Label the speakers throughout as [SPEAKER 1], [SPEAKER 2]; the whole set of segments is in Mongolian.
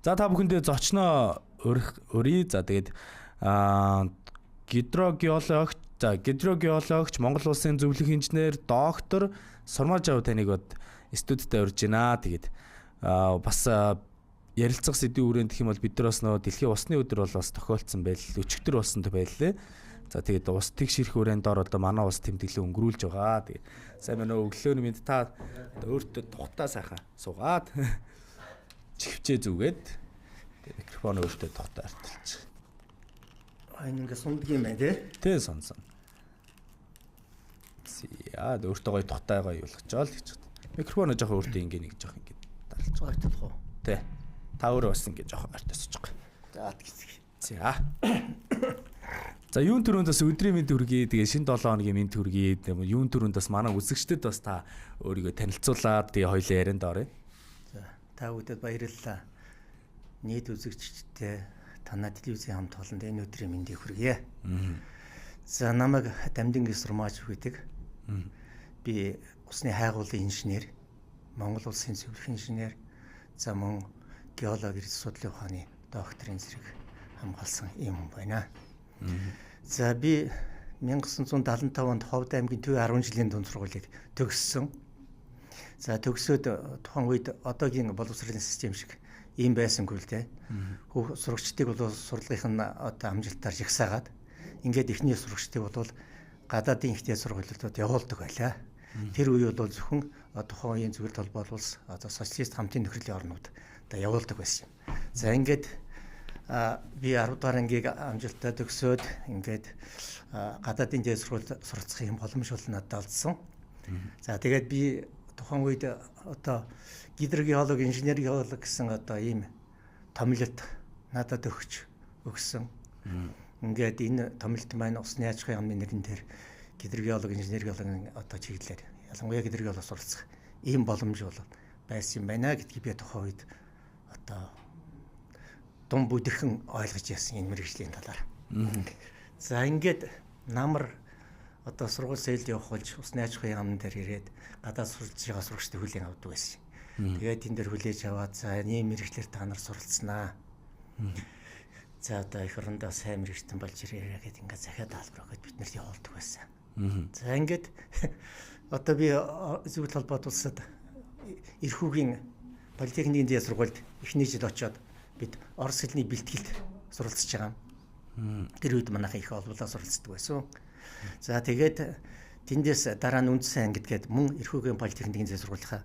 [SPEAKER 1] За, та бүхэндээ зочноо өрье. За, тэгээд гидрогеологч, за, гидрогеологч, Монгол улсын зөвлөх инженер, доктор Сурмаажав таныг бод студидтэй урьж байна. Тэгээд бас ярилцах сэдвийн хүрээнд гэх юм бол бид нар бас нөгөө дэлхийн усны өдөр бол бас тохиолдсон байл. Өчигдөр болсон байлээ. За, тэгээд ус тэгш эрх хүрээнд дор одоо манай ус тэмдэглэн өнгөрүүлж байгаа. Тэгээд сайн байна уу, өглөөний мэнд. Та өөртөө тухтаа сайхан суугаад, чихвчээ зүгээд, микрофон өөртөө тухтаа арталж.
[SPEAKER 2] А, энэ ингээ сундаг юм байна, тий?
[SPEAKER 1] Тэ, сонсон. Яа, өөртөө гоё тухтай гоё болгочоо л гэж. Микрофоноо жоох өөртөө ингээ нэг жоох ингээ
[SPEAKER 2] дарлаж байгаа. Уу?
[SPEAKER 1] Тэ. Та өөрөө бас ингээ жоох ойртой сууж байгаа.
[SPEAKER 2] За, тэгсэг.
[SPEAKER 1] За. За, юун түрүүнд бас өдрийн мэнд хүргэе. Тэгээ шинэ 7 хоногийн мэнд хүргэе. Юун түрүүнд бас манай үзэгчдэд бас та өөрийгөө танилцуулаад, тэгээ хоёлаа ярианд оръё.
[SPEAKER 2] За, та бүдэд баярлалаа. Нийт үзэгчдээ танай телевизийн хамт олонд энэ өдрийн мэндийг хүргье. За, намайг Дамдингийн Сурмааж гэдэг. Би усны хайгуулын инженер, Монгол улсын зөвлөх инженер, за, мөн геолог, эрдэс судлалын ухааны докторийн зэрэг хамгаалсан юм хүн байна. За, би 1975 онд Ховд аймгийн Төв 10 жилийн дунд сургуулийг төгссөн. За, төгсөөд тухайн үед одоогийн боловсролын систем шиг ийм байсангүй л дээ. Хүүх сурагчдыг бол сурлагын нь одоо амжилтаар жагсаагаад, ингээд эхний сурагчдыг бол гадаадын ихтэй сургуулиудад явуулдаг байлаа. Тэр үе бол зөвхөн тухайн үеийн зөвлөлт холбоол улс, одоо социалист хамтын нөхрөлийн орнууд одоо явуулдаг байсан юм. За, ингээд би 10 дугаар ангийг амжилттай төгсөөд, ингээд гадаадын дээд сургуульд суралцах юм боломж бол надад олдсон. За, тэгээд би тухайн үед одоо гидрогеолог, инженер геолог гэсэн одоо ийм томилолт надад өгч өгсөн. Ингээд энэ томилолт маань усны аж ахуйн яамны нэрэн дээр гидрогеолог, инженер геологийн одоо чиглэлээр, ялангуяа гидрогеолог суралцах ийм боломж бол байсан юм байна гэдгийг би тухайн үед одоо дун бүдэрхэн ойлгож яасан энэ мэргэжлийн талаар. За, ингээд намар одоо сургууль сэлд явах болж усны аж ахуйн яамн дээр ирээд гадаад суралцж байгаа сурагчдыг хүлээн авдаг байсан. Тэгээд энэ дээр хүлээж аваад, за, ийм мэргэжлээр та нар суралцсанаа. За, одоо эх орондоо сайн мэргэжтэн болж ирээрэй гэд ингээд захиа даалгавар өгөөд бид нарт явуулдаг байсан. За, ингээд одоо би зөвлөлт холбоот улсад Ирхүүгийн политехникийн дээд сургуульд эхний жил очиод бид орос хэлний бэлтгэлд суралцж байгаа юм. Тэр үед манайхан их олболоо суралцдаг байсан. За, тэгээд тэндээс дараа нь үндсэн ангид гээд мөн Ирхүүгийн политехникийн дээд сургуулийнхаа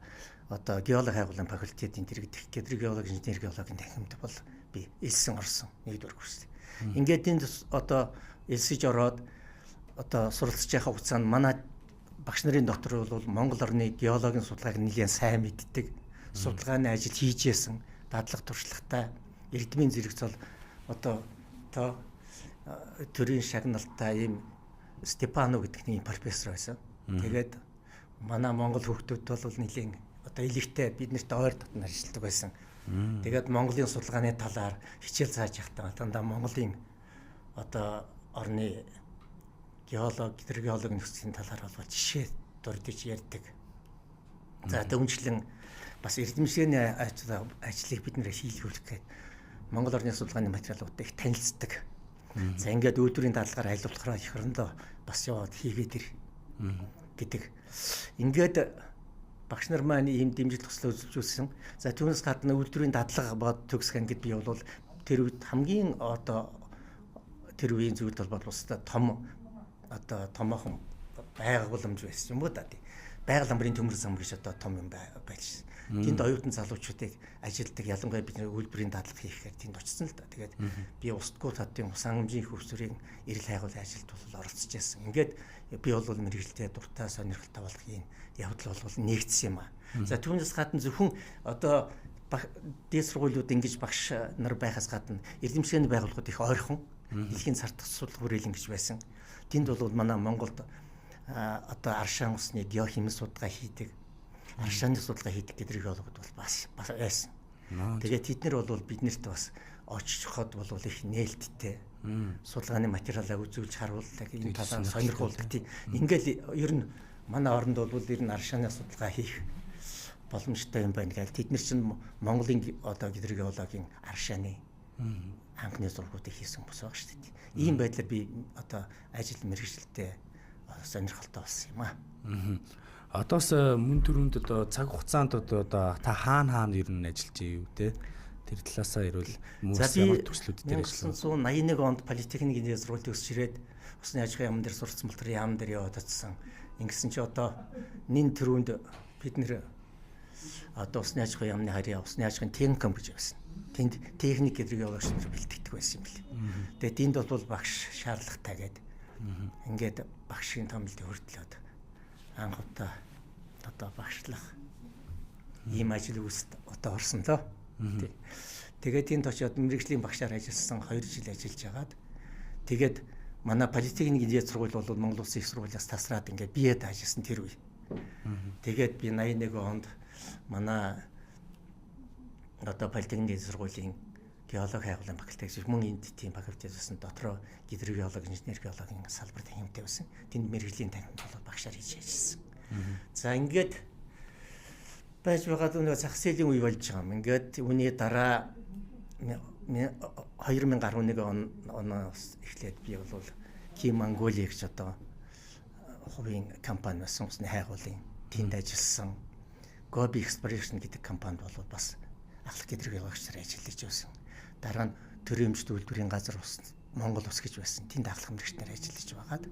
[SPEAKER 2] одоо геолог хайгуулын факультетийн дэргэдэх гидрогеолог, инженер геологийн танхимд бол би элсэн орсон, нэгдүгээр курст. Ингээд энд одоо элсэж ороод одоо суралцж явах хугацаанд манай багш нарын дотор бол Монгол орны геологийн судалгааг нэлээд сайн мэддэг, судалгааны ажил хийж исэн, дадлаг туршлагатай, эрдмийн зэрэг цол одоо тоо төрийн шагналтай ийм Степанов гэдэг нэг профессор байсан. Тэгээд манай монгол хүүхдүүд бол нэлийн одоо элэгтэй бид нарт ойр дотн ажилладаг байсан. Тэгээд Монголын судалгааны талаар хичээл зааж явахдаа дандаа Монголын одоо орны геолог, гидрогеолог нөхцөлийн талаар бол жишээ дурдж ярьдаг. За, дөнгөжлөн бас эрдэмшээний ажлыг бид нэр хийлгүүлэх гээд Монгол орны судалгааны материалуудтай их танилцдаг. За, ингээд үйлдвэрийн даалгаар аль болохоор эх орондоо бас яваад хийгээд ир гэдэг. Ингээд багш нар маань ийм дэмжил туслаа үзүүлсэн. За, түүнээс гадна үйлдвэрийн дадлага бод төгсөх ангид би бол тэр үед хамгийн одоо тэр үеийн зөвлөлт холбоот улстай том одоо томоохон байгууламж байсан юм уу да. Байгаль амрын төмөр зам гэж одоо том юм байлж. Тэнд оюутан залуучуудыг ажилдаг, ялангуяа бид үйлдвэрийн дадлага хийхээр тэнд очсон л да. Тэгээд би устгуу тадын ус хангамжийн их хөвсөрийн эрэл хайгуулын ажилд бол оролцож байсан. Ингээд би бол мэргэжилтэд дуртай, сонирхолтой болох юм явдал бол нэгдсэн юм аа. За, түүнээс гадна зөвхөн одоо дээд сургуулиуд ингэж багш нар байхаас гадна эрдэмшээний байгууллагууд их ойрхон дэлхийн цар тахал судлах хүрээлэн гэж байсан. Тэнд бол манай Монголд одоо аршаан усны геохимийн судалгаа хийдэг, аршааны судалгаа хийдэг гидрогеологууд бол бас байсан. Тэгээд тэд нар бол биднэрт бас очиход бол их нээлттэй, судалгааны материалаа үзүүлж харуулдаг, энэ талаар сонирхуулдаг тийм. Ингээл ер нь манай оронд бол ер нь аршааны судалгаа хийх боломжтой юм байна гээл. Тэд нар чинь Монголын одоо гидрогеологийн аршааны анхны зургуудыг хийсэн хүмүүс байгаа шүү дээ. Ийм байдлаар би одоо ажил мэргэжилтэд сонирхолтой болсон юм аа.
[SPEAKER 1] Одоос мөн төрөнд одоо цаг хугацаанд одоо та хаана ер нь ажиллаж ив те? Тэр талаасаа ирвэл хүмүүс ямар төслүүд дээр
[SPEAKER 2] ажилласан? 1981 онд политехникийн сургууль төгсөж ирээд усны аж ахуйн яамн дээр сурцсан болохоор яам дээр яваад очсон. Ингэсэн чи одоо нин төрөнд бид нэр одоо усны аж ахуйн яамны харьяа усны аж ахуйн техникум гэж байсан. Тэнд техник гидрогеологч нар бэлтгэдэг байсан юм бэл. Тэгээд энд бол багш шаардлагатай гээд ингээд багшийн томилтыг хүртлээд анх удаа одоо багшлах ийм ажил үүсэлт одоо орсон лоо. Тэгээд энд очиод мэргэжлийн багшаар ажилласан 2 жил ажиллаж хагаад тэгээд манай политехникийн дээд сургууль бол Монгол Улсын их сургуулиас тасраад ингээд биед ажилласан тэр үе. Тэгээд би 81 онд манай одоо политехникийн сургуулийн геологи хайгуулын факультет гэж мөн энд тийм факультет байсан. Дотроо гидрогеолог, инженер геологийн салбар танхимтай байсан. Тэнд мэргэжлийн танхимд болоод багшаар хийж ажилласан. За ингээд байж байгаад өнөө зах зээлийн үе болж байгаа юм. Ингээд үүний дараа 2011 оноос эхлээд би бол Ким Монголиа гэж одоо хувийн компани байсан, усны хайгуулын тэнд ажилласан. Gobi Exploration гэдэг компанид бол бас ахлах гидрогеологчдаар ажиллаж байсан. Дараа нь төрийн эмчит үйлдвэрийн газар ус Монгол ус гэж байсан. Тэнд ахлах мэргэжлээр ажиллаж байгаад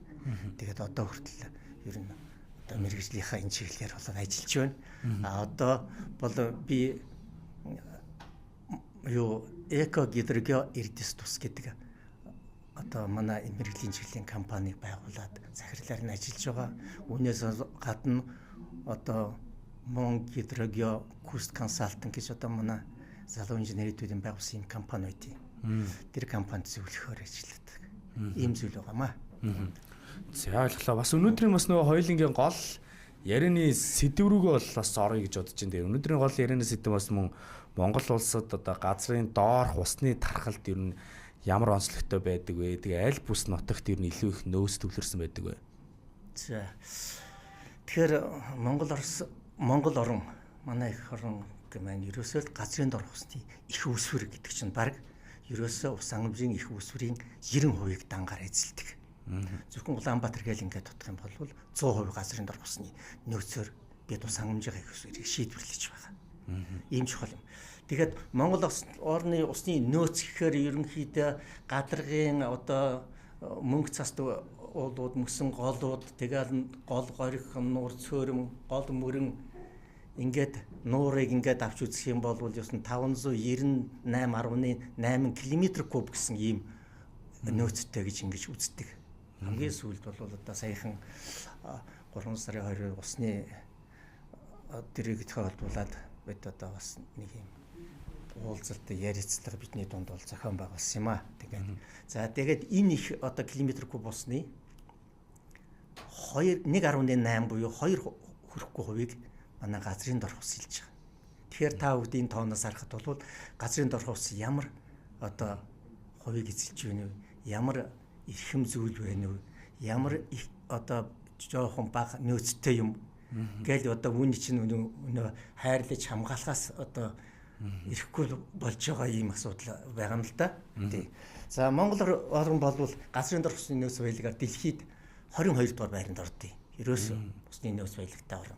[SPEAKER 2] тэгээд одоо хүртэл ер нь одоо мэргэжлийнхаа энэ чиглэлээр болоод ажиллаж байна. А одоо бол би юу Эко Гидрогео Эрдэс тус гэдэг одоо манай мэргэжлийн чиглэлийн компанийг байгуулад захирлаар нь ажиллаж байгаа. Үүнээс гадна одоо Мон Гидрогео Куст Консалтинг гэж одоо манай залуу инженерүүдийн байгуулсан юм компани байдیں۔ Тэр компанид зөвлөхөөр ажилладаг. Ийм зүйл байгаамаа.
[SPEAKER 1] За ойлголоо. Бас өнөөдрийн бас нөгөө хоёулынгийн гол ярианы сэдэв рүүгээ бол бас орё гэж бодож байна. Тэгээ өнөөдрийн гол ярианы сэдэв бас мөн Монгол улсад одоо газрын доорх усны тархалт ер нь ямар онцлогтой байдаг вэ? Тэгээ аль бүс нутагт ер нь илүү их нөөц төвлөрсөн байдаг вэ?
[SPEAKER 2] За. Тэгэхээр Монгол орн манай их орн маань ерөөсөө л газрын дорх усны их үүсвэр гэдэг чинь баг ерөөсөө ус хангамжийн их үүсвэрийн 90%-ийг дангаар эзэлдэг. Зөвхөн Улаанбаатар гээл ингээд тутах юм бол 100% газрын дорх усны нөөцөөр бид ус хангамжийн их үүсвэрийг шийдвэрлэж байгаа. Ийм чухал юм. Тэгэхээр Монгол орны усны нөөц гэхээр ерөнхийдөө гадаргын одоо мөнгө цаст уулууд, мөсөн голууд, тэгэл гол горих, нуур цөөрөм, гол мөрөн ингээд нуурыг ингээд авч үзэх юм бол 598.8 км куб гэсэн ийм нөөцтэй гэж ингэж үздэг. Хамгийн сүүлд бол одоо саяхан 3 сарын 20 усны дэрэгдэхэ холбуулаад бид одоо бас нэг юм уулзалт ярилцлага бидний дунд бол зохион байгуулсан юм аа. Тэгээд за тэгээд энэ их одоо километр куб усны 1.8 буюу 2 хүрэхгүй хувийг манай газрын дорх ус илж байгаа. Тэгэхээр та бүгдийн тооноос харахад бол газрын дорх ус ямар одоо хувийг эзэлж байна вэ? Ямар эрхэм зүйл байна вэ? Ямар их одоо жоохон бага нөөцтэй юм гээл одоо үүний чинь өнөө хайрлаж хамгаалахаас одоо ирэхгүй болж байгаа ийм асуудал байгаа юм л да. Тий. За Монгол орн бол газрын дорх усны нөөц баялагаар дэлхийд 22 дугаар байранд ордیں۔ Ерөөсөө усны нөөц баялагтай орн.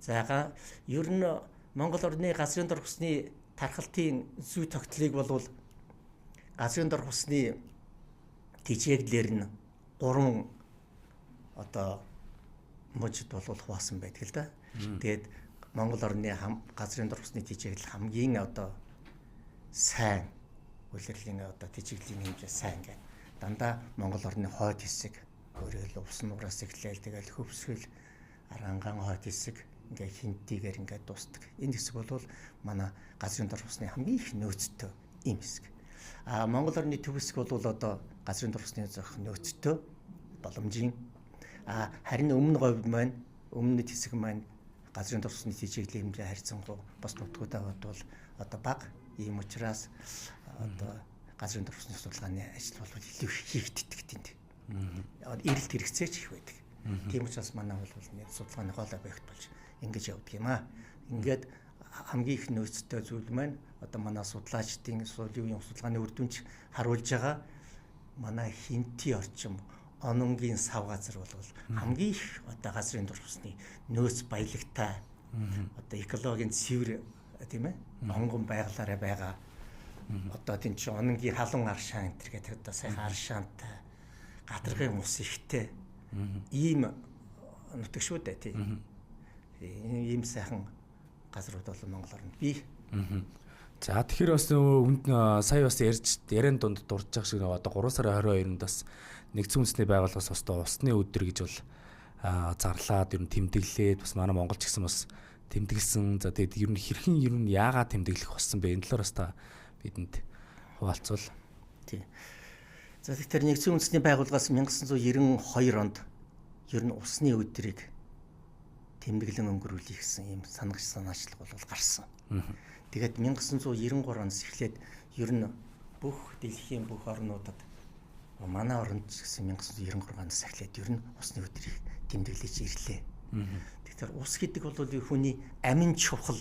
[SPEAKER 2] За ер нь Монгол орны газрын дорх усны тархалтын зүй тогтлыг бол газрын дорх усны тэжээглэр нь 3 одоо мужид бол хуваасан байдаг л да. Тэгээд Монгол орны газрын дорх усны тэжээгдэл хамгийн одоо сайн улирлын одоо тэжээгдлийн хэмжээ сайн гэдэг. Дандаа Монгол орны хойд хэсэг өөрөөр ус нуураас эхлээл тэгэл хөвсгөл Аргангаан хойд хэсэг ингээ хинтигээр ингээ дуустдаг. Энэ хэсэг бол манай газрын дорх усны хамгийн их нөөцтэй ийм хэсэг. А Монгол орны төв хэсэг бол одоо газрын дорх усны зөх нөөцтэй боломжийн. А харин өмнө говь маань өмнөд хэсэг маань газрын дорх усны тэжээгдлийн хэмжээ харьцангуй бос нутгуудаа бодвол одоо бага. Ийм учраас одоо газрын дорх усны судалгааны ажил бол илүү хийгддэг тэнд. Эрэлт хэрэгцээ ч их байдаг. Тийм учраас манай бол судалгааны гол объект болж ингэж явдаг юм аа. Ингээд хамгийн их нөөцтэй зүйл маань одоо манай судлаачдын сүүлийн үеийн судалгааны үр дүнч харуулж байгаа манай хинти орчим ононгийн сав газар бол хамгийн их одоо газрын дор усны нөөц баялагтай одоо экологийн цэвэр тийм онгон байгалаараа байгаа. Одоо тийм чи ононгийн халуун аршаан энэ төр гэдэг одоо сайхан аршаантай гадаргын ус ихтэй ийм нутаг шүү дээ тийм. Ийм сайхан газрууд бол Монгол оронд бий.
[SPEAKER 1] За тэгэхээр бас нөгөө сая бас ярьж яриан дунд дурдж байгаа шиг нөгөө одоо 3 сарын 22-нд бас нэгдсэн үндэсний байгууллагаас бас усны өдөр гэж бол зарлаад ер нь тэмдэглээд бас манай Монгол ч гэсэн бас тэмдэглэсэн. За тэгээд ер нь хэрхэн ер нь яагаад тэмдэглэх болсон бэ? Энэ талаар бас та бидэнд хуваалцвал.
[SPEAKER 2] Тий. За тэгэхээр нэгдсэн үндэсний байгууллагаас 1992 онд ер нь усны өдрийг тэмдэглэн өнгөрүүлэх гэсэн ийм санагч санаачлаг бол гарсан. Тэгээд 1993 оноос эхлээд ер нь бүх дэлхийн бүх орнуудад манай оронд ч гэсэн 1993 оноос эхлээд ер нь усны өдрийг тэмдэглэж ирлээ. Тэгэхээр ус гэдэг бол хүний амин чухал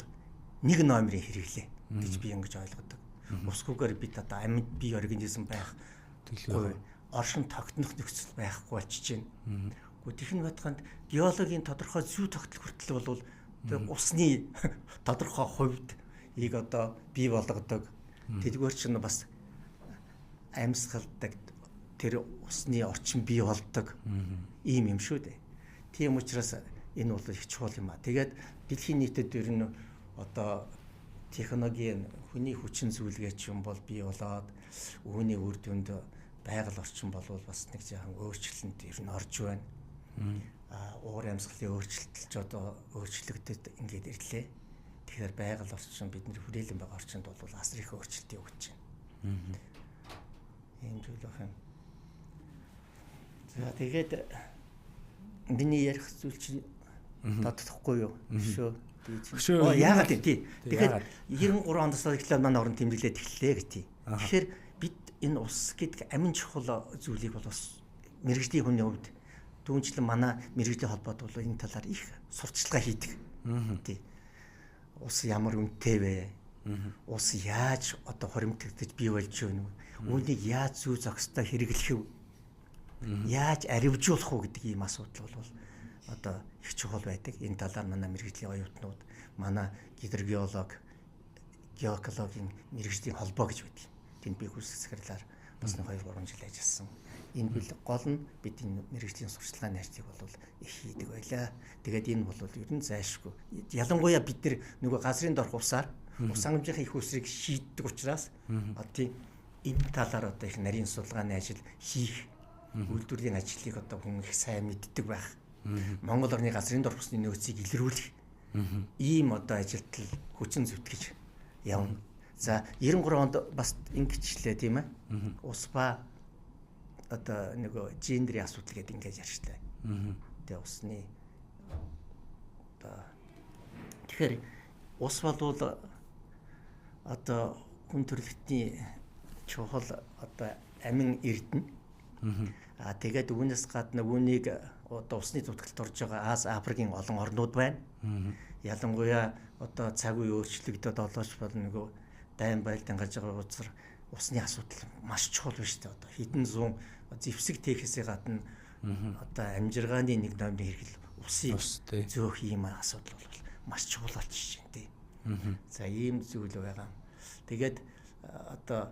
[SPEAKER 2] нэг номерын хэрэглээ гэж би ингэж ойлгодог. Усгүйгээр бид одоо амьд бие организм байхгүй, оршин тогтнох нөхцөл байхгүй болчихж байна. Гэхдээ тэрхэн байтгаанд геологийн тодорхой зүй тогтол хүртэл бол усны тодорхой хувьд ийг одоо бий болгодог. Тэдгээр чинь бас амьсгалдаг тэр усны орчин бий болдог ийм юм шүү дээ. Тийм учраас энэ бол их чухал юм а. Тэгээд дэлхийн нийтэд ер нь одоо технологийн хүний хүчин зүйлгээ ч юм бол бий болоод үүний үр дүнд байгаль орчин болвол бас нэг жаахан өөрчлөлтөнд ер нь орж байна. Уур амьсгалын өөрчлөлт ч одоо өөрчлөгдөд ингээд ирлээ. Тэгэхээр байгаль орчин бидний хүрээлэн байгаа орчинд бол асар их өөрчлөлт явагдаж байна. Ийм зүйл байх юм. За тэгээд миний ярих зүйл чинь тодтохгүй юу? Өшөө. Оо яагаад юм тий. Тэгэхээр 93 оноос эхлээд манай орон тэмдэглээд эхэллээ гэх тий. Тэгэхээр бид энэ ус гэдэг амин чухал зүйлийг бол бас мэргэжлийн хүний хувьд түүнчлэн манай мэргэжлийн холбоот бол энэ талаар их сурталчилгаа хийдэг. Тий. Ус ямар үнэтэй вэ? Ус яаж одоо хоримтлагдаж бий болж байна вэ? Үүнийг яаж зүй зохистой хэрэглэх вэ? Яаж аривжуулах уу гэдэг ийм асуудал бол одоо их чухал байдаг. Энэ талаар манай мэргэжлийн оюутнууд, манай гидрогеолог, геокологийн мэргэжлийн холбоо гэж байдаг. Тэнд би хүйсэх захирлаар бас нэг 2 3 жил ажилласан. Энэ бил гол нь бид энэ мэргэжлийн сурчлагын ажлыг бол их хийдэг байлаа. Тэгээд энэ бол ер нь зайлшгүй. Ялангуяа бид нар нөгөө газрын дорх усаар ус хангамжийн их усрыг шийддэг учраас одоо энэ талаар одоо их нарийн судалгааны ажил хийх, үйлдвэрлэлийн ажлыг одоо хүн их сайн мэддэг байх. Монгол орны газрын дорх усны нөөцийг илрүүлэх ийм одоо ажилтал хүчин зүтгэж явна. За 93 онд бас ингэчлээ тийм ээ. Ус ба одоо нөгөө гендерийн асуудал гэдэг ингэж ярьчлаа. Тэгээ усны одоо тэгэхээр ус болвол одоо хүн төрөлхтний чухал одоо амин эрдэнэ. Аа тэгээд үүнээс гадна үүнийг одоо усны зүтгэлд орж байгаа Аз, Африкийн олон орнууд байна. Ялангуяа одоо цаг үе өөрчлөгдөд олооч бол нөгөө дайн байлдан гарч байгаа учраа усны асуудал маш чухал биш үү? Одоо хэдэн зуун зэвсэг тэхээсээ гадна одоо амжиргааны нэг номны хэрэгэл усыг зөөх ийм асуудал бол маш чухал болчихж байна тий. За ийм зүйл байгаа. Тэгээд одоо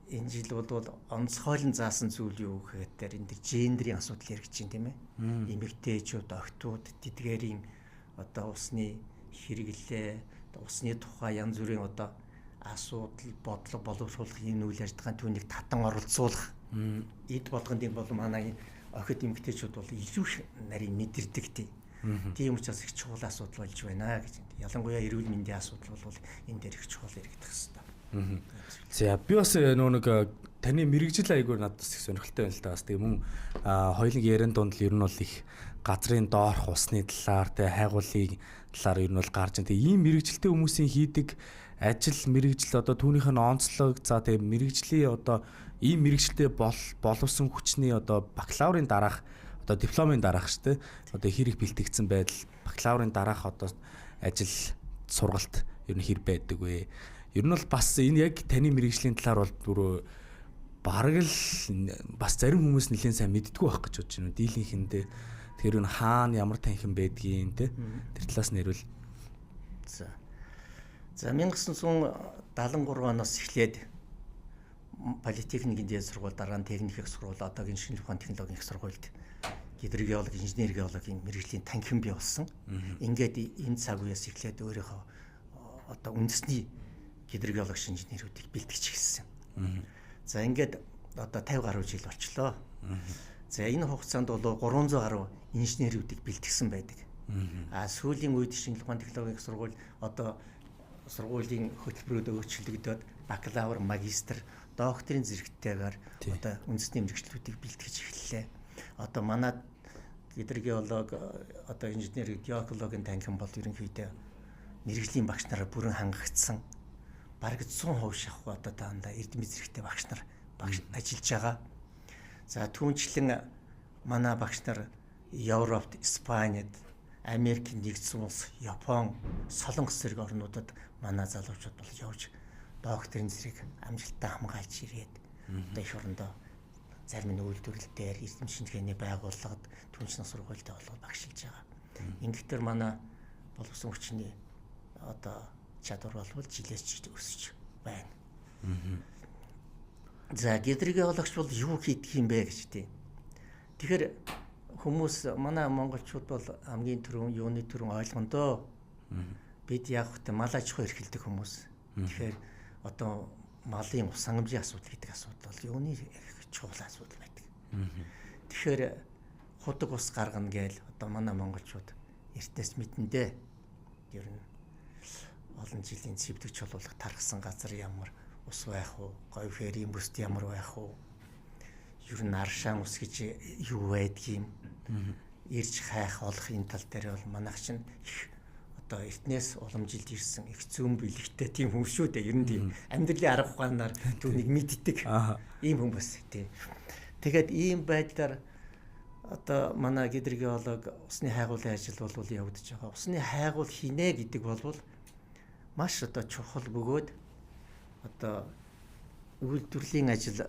[SPEAKER 2] энэ жил бол онцгойлон заасан зүйл юу гэхээр энэ дэр гендерийн асуудал яригдж байна тийм ээ. Эмэгтэйчүүд, охтууд тэдгээрийн одоо усны хэрэглээ, усны тухай янз бүрийн одоо асуудал, бодлого боловсруулах ийм үйл ажиллагаанд түүнийг татан оролцуулах. Эд болгонд юм бол манай охид эмэгтэйчүүд бол илүү их нарийн мэдэрдэг тий. Тийм учраас их чухал асуудал болж байна гэж. Ялангуяа эрүүл мэндийн асуудал бол энэ дээр их чухал яригдах хэвээр.
[SPEAKER 1] За би бас нөгөө нэг таны мэрэгжил айгуур надад бас их сонирхолтой байна л да. Бас тэгээ мөн хоёулын яриан дунд л ер нь бол их газрын доорх усны талаар тэ хайгуулын талаар ер нь бол гарч ин. Тэгээ ийм мэрэгжилтэй хүмүүсийн хийдэг ажил мэрэгжил одоо түүнийх нь онцлог, за тэгээ мэрэгжлийн одоо ийм мэрэгжилтэй боловсон хүчний одоо бакалаврын дараах одоо дипломын дараах шүү дээ. Одоо хэрэг бэлтгэгдсэн байдал бакалаврын дараах одоо ажил сургалт ер нь хэр байдаг вэ? Ер нь бол бас энэ яг таны мэргэжлийн талаар бол бүрөө бараг л бас зарим хүмүүс нэлээд сайн мэддэггүй байх гэж бодож байна. Дийлэнхэндээ тэр нь хаана ямар танхим байдгийг те тэр талаас нь ярил.
[SPEAKER 2] За. За 1973 оноос эхлээд политехникийн дээд сургууль, дараа нь техник их сургууль, одоогийн шинжлэх ухааны технологийн их сургуульд гидрогеолог, инженер геологийн мэргэжлийн танхим бий болсон. Ингээд энэ цаг үеэс эхлээд өөрийнхөө одоо үндэсний гидрогеолог инженерүүдийг бэлтгэж эхэлсэн. За ингээд одоо 50 гаруй жил болчлоо. За энэ хугацаанд бол 300 гаруй инженерүүдийг бэлтгэсэн байдаг. А сүүлийн үед шинжлэх ухааны технологийн их сургууль одоо сургуулийн хөтөлбөрүүд өөрчлөгдөөд бакалавр, магистр, докторийн зэрэгтэйгээр одоо үндэсний мэргэжлүүдийг бэлтгэж эхэллээ. Одоо манай гидрогеолог, одоо инженер, геологийн танхим бол ерөнхийдөө мэргэжлийн багш нараа бүрэн хангагдсан. Бараг 100% шахуу одоо таанда эрдэм зэрэгтэй багш нар багш ажиллаж байгаа. За түүнчлэн манай багш нар Европт, Испанид, Америк нэгдсэн улс, Япон, Солонгос зэрэг орнуудад манай залуучууд бол явж докторийн зэрэг амжилттай хамгаалж ирээд одоо эх орондоо зарим нь үйлдвэрлэл дээр, эрдэм шинжилгээний байгууллагад, түншлэн сургуультай болоод багшилж байгаа. Ингэхдээ манай боловсон хүчний одоо чадвар болвол жилээс жил өсөж байна. За гидрогеологч бол юу хийдэг юм бэ гэж тийм. Тэгэхээр хүмүүс манай монголчууд бол хамгийн түрүүн юуны түрүүн ойлгондоо. Бид яг хөтэ мал аж ахуй эрхэлдэг хүмүүс. Тэгэхээр одоо малын ус хангамжийн асуудал гэдэг асуудал бол юуны чухал асуудал байдаг. Тэгэхээр худаг ус гаргана гээл одоо манай монголчууд эртнээс мэдэн дээ. Ер нь олон жилийн цэвдэг чулуулах тархсан газар ямар ус байх уу? Говь ферийн бүст ямар байх уу? Ер нь аршаан ус гэж юу байдгийг ирж хайх олох энэ тал дээр бол манайх чинь их одоо эртнээс уламжилж ирсэн их зүүн бэлэгтэй тийм хүмүүс шүү дээ. Ер нь тийм амьдралын арга ухаанаар түүнийг мэддэг ийм хүмүүс тий. Тэгээд ийм байдлаар одоо манай гидрогеолог усны хайгуулын ажил бол явагдаж байгаа. Усны хайгуул хийнэ гэдэг бол маш одоо чухал бөгөөд одоо үйлдвэрлэлийн ажил,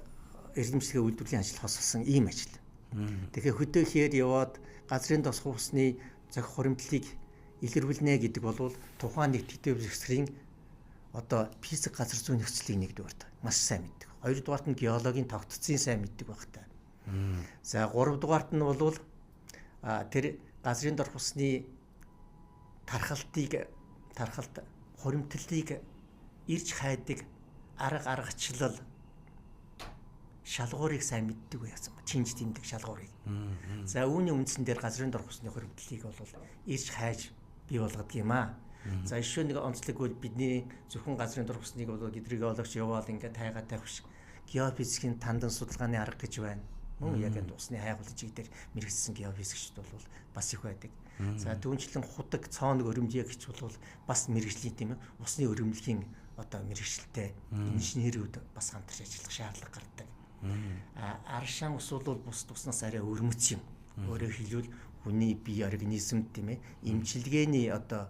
[SPEAKER 2] эрдэмтдийн үйлдвэрлэлийн ажил хосолсон ийм ажил. Тэгэхээр хөдөө хээр яваад газрын тосгон усны зохих хуримтлалыг илэрвэлнэ гэдэг бол тухайн нэг тэтгэв зэвсрийн одоо физик газар зүйн нөхцөлийг нэгдүгээрт маш сайн мэддэг. Хоёрдугаарт нь геологийн тогтцын сайн мэддэг байх та. За гуравдугаарт нь бол тэр газрын дорх усны тархалт хуримтлалыг ирж хайдаг арга аргачлал шалгуурыг сайн мэддэг байсан. Чинж тэмдэг шалгуурыг. За үүний үндсэн дээр газрын дорх усны хуримтлалыг бол ирж хайж бий болгодог юм аа. За еще нэг онцлог бол бидний зөвхөн газрын дорх уснийг бол гидрогеологч яваал ингээд тайгаа тавих биш. Геофизикийн тандан судалгааны арга гэж байна. Мөн яг энэ усны хайгуулын чиг дээр мэрэгжсэн геофизикчд бол бас их байдаг. За түүнчлэн худаг цооног өрөмжийг гэж бол бас мэрэгжлийн тийм усны өрөмлөгийн одоо мэрэгчлээ инженерүүд бас хамтарч ажиллах шаардлага гардаг. А аршаан ус бол бус туснаас арай өрмөц юм. Өөрөөр хэлбэл хүний бие организмд тийм эмчилгээний одоо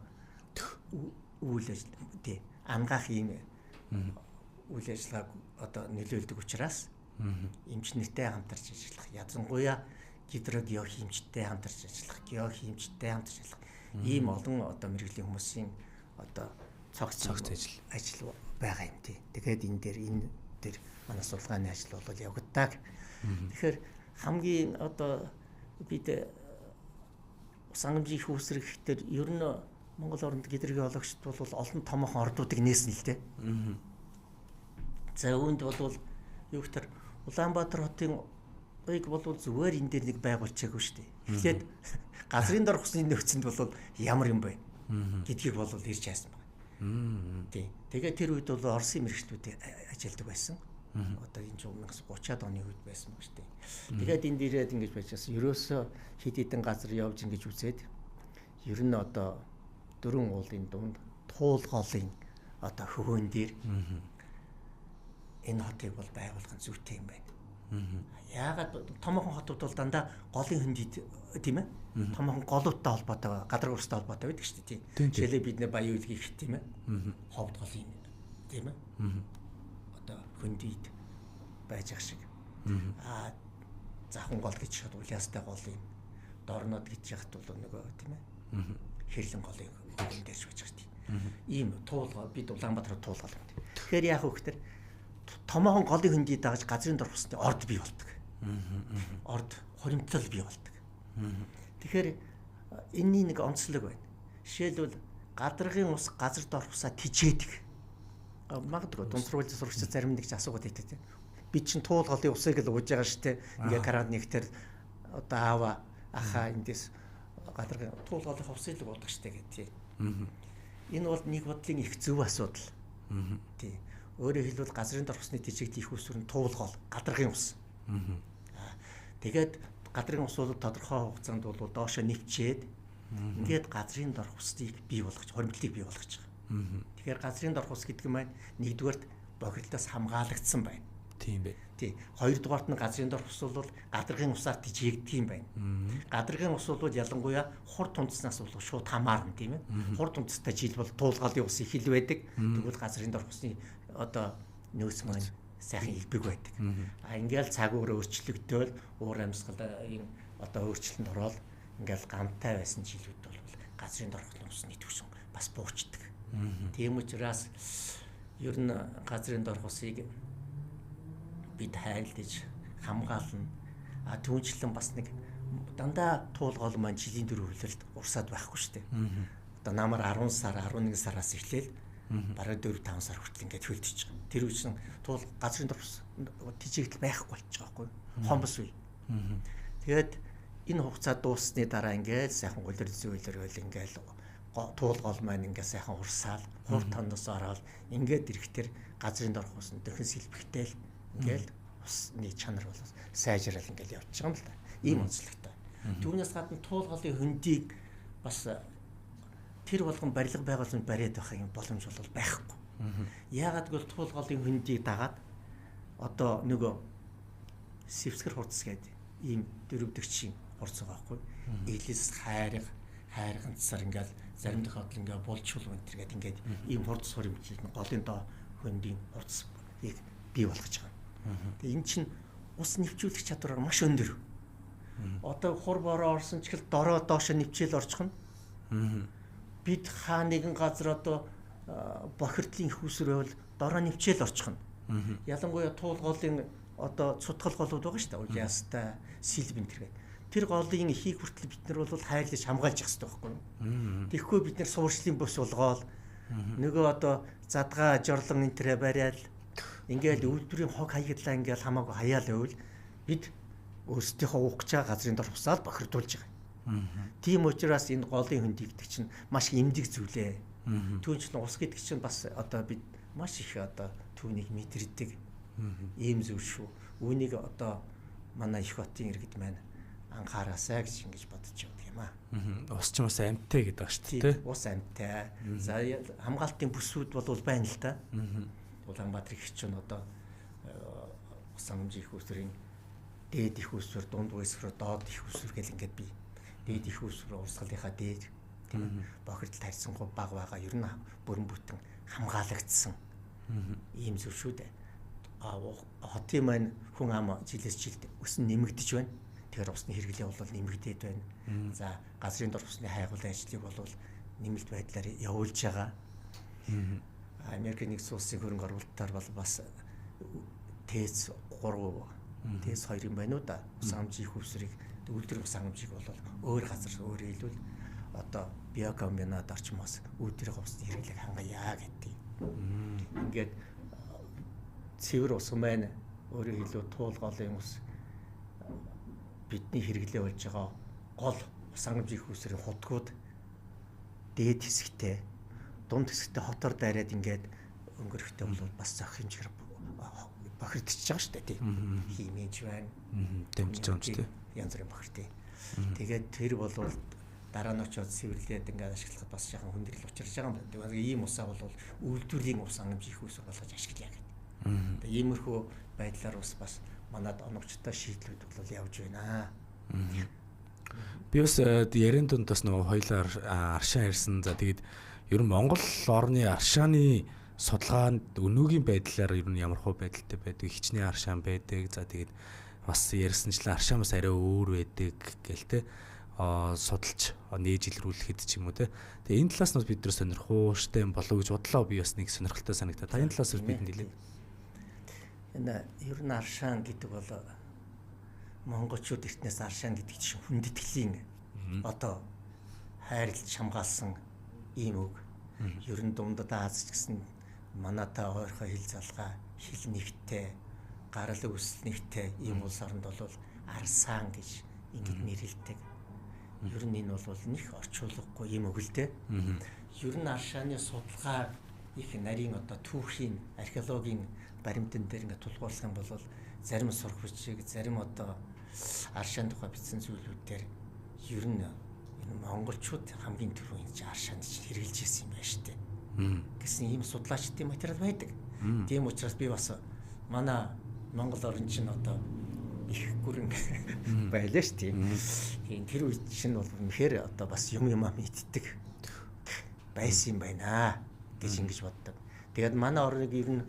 [SPEAKER 2] үйл ажил тий ангаах ийм үйл ажиллагааг одоо нөлөөлдөг учраас эмчнэртэй хамтарч ажиллах, язангуяа гидрогеохимчтэй хамтарч ажиллах, геохимчтэй хамтарч ажиллах ийм олон одоо мэргэжлийн хүмүүсийн одоо цогц ажил байгаа юм тий. Тэгэхээр энэ дээр манай судалгааны ажил бол явагддаг. Тэгэхээр хамгийн одоо бид ус хангамжийн их үүсрэхтэр ер нь Монгол оронд гидрогеологчд бол олон томоохон ордуудыг нээсэн л дээ. За үүнд бол юу гэхээр Улаанбаатар хотын ыг бол зүгээр энэ дээр нэг байгуулчаагүй шүү дээ. Эхлээд газрын дорх усны нөхцөнд бол ямар юм бэ гэдгийг бол ирж хайсан байна. Тий. Тэгээд тэр үед бол Оросын мэргэжлүүд ажилладаг байсан. Одоо энэ 1930-аад оны үед байсан баг шүү дээ. Тэгээд энд ирээд ингэж байжсэн. Ерөөсөө хэд хэдэн газар явж ингэж үзээд ер нь одоо дөрвөн уулын дунд туулголын одоо хөвөн дээр энэ хотыг бол байгуулах нь зүйтэй юм байна. Яагаад томоохон хотууд бол дандаа голын хөндийд тийм ээ? Томоохон голуудтай холбоотой, гадраг урстай холбоотой байдаг шүү дээ. Жишээлбэл бид нэ Баян үйлгийн их тийм ээ? Ховд голын тийм ээ? Одоо хөндийд байж ах шиг. Аа захан гол гэж шат улаастай голын дорнод гэж яхад бол нөгөө тийм ээ? Хэрлэн голын хөнгөн дээрч байж байгаа тийм. Ийм туулга бид Улаанбаатар туулгал юм. Тэгэхээр яах вэ гэхээр томоохон голын хөндий дагаж газрын дор усны орд бий болдог. Орд хуримтлал бий болдог. Тэгэхээр энэний нэг онцлог байна. Жишээлбэл гадаргын ус газар дор усаа тижээдэг. Магадгүй дунд сургуулийн сурагчид зарим нэг ч асуугаад байдаг тийм. Би чинь туул голын усыг л ууж байгаа шүү дээ. Ингээ караад нэгтэр одоо аава ахаа эндээс гадаргын туул голын усыг л уудаг шүү дээ гэх тийм. Энэ бол нэг бодлын их зөв асуудал. Тийм. Өөрөөр хэлбэл газрын дор усны тижээгдэх их усүр нь туул гол, гадаргын ус. Тэгээд гадрын ус бол тодорхой хугацаанд бол доошо нэвчээд ингээд газрын дорх усыг бий болгож, хоримтлыг бий болгож байгаа. Тэгэхээр газрын дорх ус гэдэг нь маань нэгдүгээрт бохирдлоос хамгаалагдсан байна.
[SPEAKER 1] Тийм бэ.
[SPEAKER 2] Тий. Хоёрдугаарт нь газрын дорх ус бол гадаргын усаар тижээгдэх юм байна. Гадаргын ус бол ялангуяа хур тунцнаас бол шууд хамаарна тийм ээ. Хур тунцтай жил бол туулгалын ус их ил байдаг. Тэгвэл газрын дорх усны одоо нөөц маань сайхан илбэг байдаг. А ингээл цаг үеэр өөрчлөгдөөл уур амьсгалын одоо өөрчлөлтөнд ороод ингээл гамтай байсан жилүүд бол газрын дорх усны түвшин бас буурчдаг. Тийм учраас ер нь газрын дорх усыг бид хайрлаж хамгаална. А түүнчлэн бас нэг дандаа туулгал маань жилийн дөрөв хөлөлд урсаад байхгүй шүү дээ. Одоо намар 10 сар 11 сараас эхлээл бараг 4-5 сар хүртэл ингээд хөлдөж байгаа. Тэр үе чинь туул газрын дор тижээгдэл байхгүй болчих жоохгүй. Хомбос үе. Тэгээд энэ хугацаа дууссаны дараа ингээд сайхан улир зөөлрөөл ингээд туул гол маань ингээд сайхан урсаал хур тоноос ороод ингээд ирэхтэр газрын дорх ус дөхөн сэлбэхтэл ингээд усны чанар бол сайжрал ингээд явчих юм л да. Ийм онцлогтой. Түүнээс гадна туул голын хөндийг бас тэр болгон барилга байгууламж бариад байх юм боломж бол байхгүй. Яагаад гэвэл туул голын хөндийг дагаад одоо нөгөө сэвсгэр хурц гэдэг ийм дөрөвдөгчийн хурц байгаа байхгүй. Элис хайрга, хайрганцсар ингээл зарим тохиолдолд ингээ булчул өнтер гэдэг ингээд ийм хурц суримтлал нь голын доо хөндийн хурцыг бий болгож байгаа. Тэгээ эн чинь ус нэвчүүлэх чадвараар маш өндөр. Одоо хур бороо орсон ч гэл дороо доошо нэвчээл орчихно. Бид хаа нэгэн газар одоо бохирдлын их усүр байвал дороо нэвчээл орчихно. Ялангуяа туул голын одоо цутгал голууд байгаа шүү дээ. Улаастай, сэлбэн тэр гэдэг. Тэр голын ихийг хүртэл бид нар бол хайрлаж хамгаалж явах хэрэгтэй байхгүй юу? Тэгэхгүй бид нар суурьшлын бус болгоол нөгөө одоо задгаа жорлон энэ тэрэ бариад ингээл үйлдвэрийн хог хаяглаа ингээл хамаагүй хаяал байвал бид өөрсдийнхөө уух гэж байгаа газрын дор усаал бохирдуулж байгаа. Тийм учраас энэ голын хөндий гэдэг чинь маш эмдэг зүйлээ. Түүнчлэн ус гэдэг чинь бас одоо бид маш их одоо түүнийг мэдэрдэг ийм зүйл шүү. Үүнийг одоо манай их хотын иргэд маань анхаараасай гэж ингэж бодож явдаг юм аа.
[SPEAKER 1] Ус ч бас амьтаа гэдэг ба шүү дээ.
[SPEAKER 2] Ус амьтаа. За хамгаалтын бүсүүд бол байна л да. Улаанбаатар их чинь одоо ус хангамжийн их усрын дээд их усвэр, дунд усвэр, доод их усвэр гэл ингээд би дээд их усвэр урсгалынхаа дээд тийм бохирдол тарьсангуй баг байгаа. Ер нь бүрэн бүтэн хамгаалагдсан ийм зүйл шүү дээ. А хотын маань хүн ам жилээс жилд өсөн нэмэгдэж байна. Тэгэхээр усны хэрэглээ бол нэмэгдээд байна. За газрын дор усны хайгуулын ажлыг бол нэмэлт байдлаар явуулж байгаа. Америкийн нэгдсэн улсын хөрөнгө оруулалтаар бол бас ТЭЦ 3, ТЭЦ 2 юм байна уу да. Ус хангамжийн их усрыг үйлдвэр ус хангамжийг бол өөр газар өөрөөр хэлбэл одоо биокомбинат орчмоос үйлдвэрийн усны хэрэглээг хангая гэдэг. Ингээд цэвэр ус маань өөрөөр хэлбэл туул голын ус бидний хэрэглээ болж байгаа гол ус хангамжийн их усрын хутгууд дээд хэсэгтээ дунд хэсэгтээ хотоор дайраад ингээд өнгөрөхтэй бол бас зохих хэмжээгээр бохирдчихж байгаа шүү дээ тийм. Химич байна.
[SPEAKER 1] Дэмжиж байгаа юм чи тийм.
[SPEAKER 2] Янз бүрийн бохирдیں۔ Тэгээд тэр бол дараа нь очиод цэвэрлээд ингээд ашиглахад бас яхан хүндрэл учирч байгаа юм байна. Тэгээд ийм усаа бол үйлдвэрийн ус хангамж их ус болгож ашиглая гэдэг. Тэгээд иймэрхүү байдлаар ус бас Манад оновчтой шийдлүүд бол явж байна.
[SPEAKER 1] Би бас ярин дунд бас нөгөө хоёлаа аршаан ярьсан. За тэгээд ер нь Монгол орны аршааны судалгаанд өнөөгийн байдлаар ер нь ямар хөө байдалтай байдаг, хичнээн аршаан байдаг. За тэгээд бас ярьсанчлан аршаан бас арай өөр байдаг гэл те судалж нээж илрүүлэхэд ч юм уу те. Тэгээ энэ талаас нь бид нар сонирхууштай юм болов уу гэж бодлоо, би бас нэг сонирхолтой санагдаа. Та энэ талаас бидэнд хэлээ.
[SPEAKER 2] Энэ ер нь аршаан гэдэг бол монголчууд эртнээс аршаан гэдэг чинь хүндэтгэлийн одоо хайрлаж хамгаалсан ийм үг. Ер нь дундад Аз ч гэсэн манайтай ойрхон хил залгаа, хил нэгтэй, гарал үүсэл нэгтэй ийм улс оронд бол арсаан гэж ингэж нэрлэдэг. Ер нь энэ бол них орчуулгагүй ийм үг л дээ. Ер нь аршааны судалгаа их нарийн одоо түүхийн, археологийн баримтан дээр ингээд тулгуурлах юм бол зарим сурах бичиг, зарим одоо аршаан тухай бичсэн зүйлүүдээр ер нь энэ монголчууд хамгийн түрүүнд чи аршаанд чи хэрэгжилж ирсэн юм байна шүү дээ гэсэн ийм судлаачдын материал байдаг. Тийм учраас би бас манай Монгол орн чинь одоо их гүрэн байлаа шүү дээ. Тийм тэр үед чинь бол үнэхээр одоо бас юм юмаа мэддэг байсан юм байна гэж ингэж боддог. Тэгээд манай орныг ер нь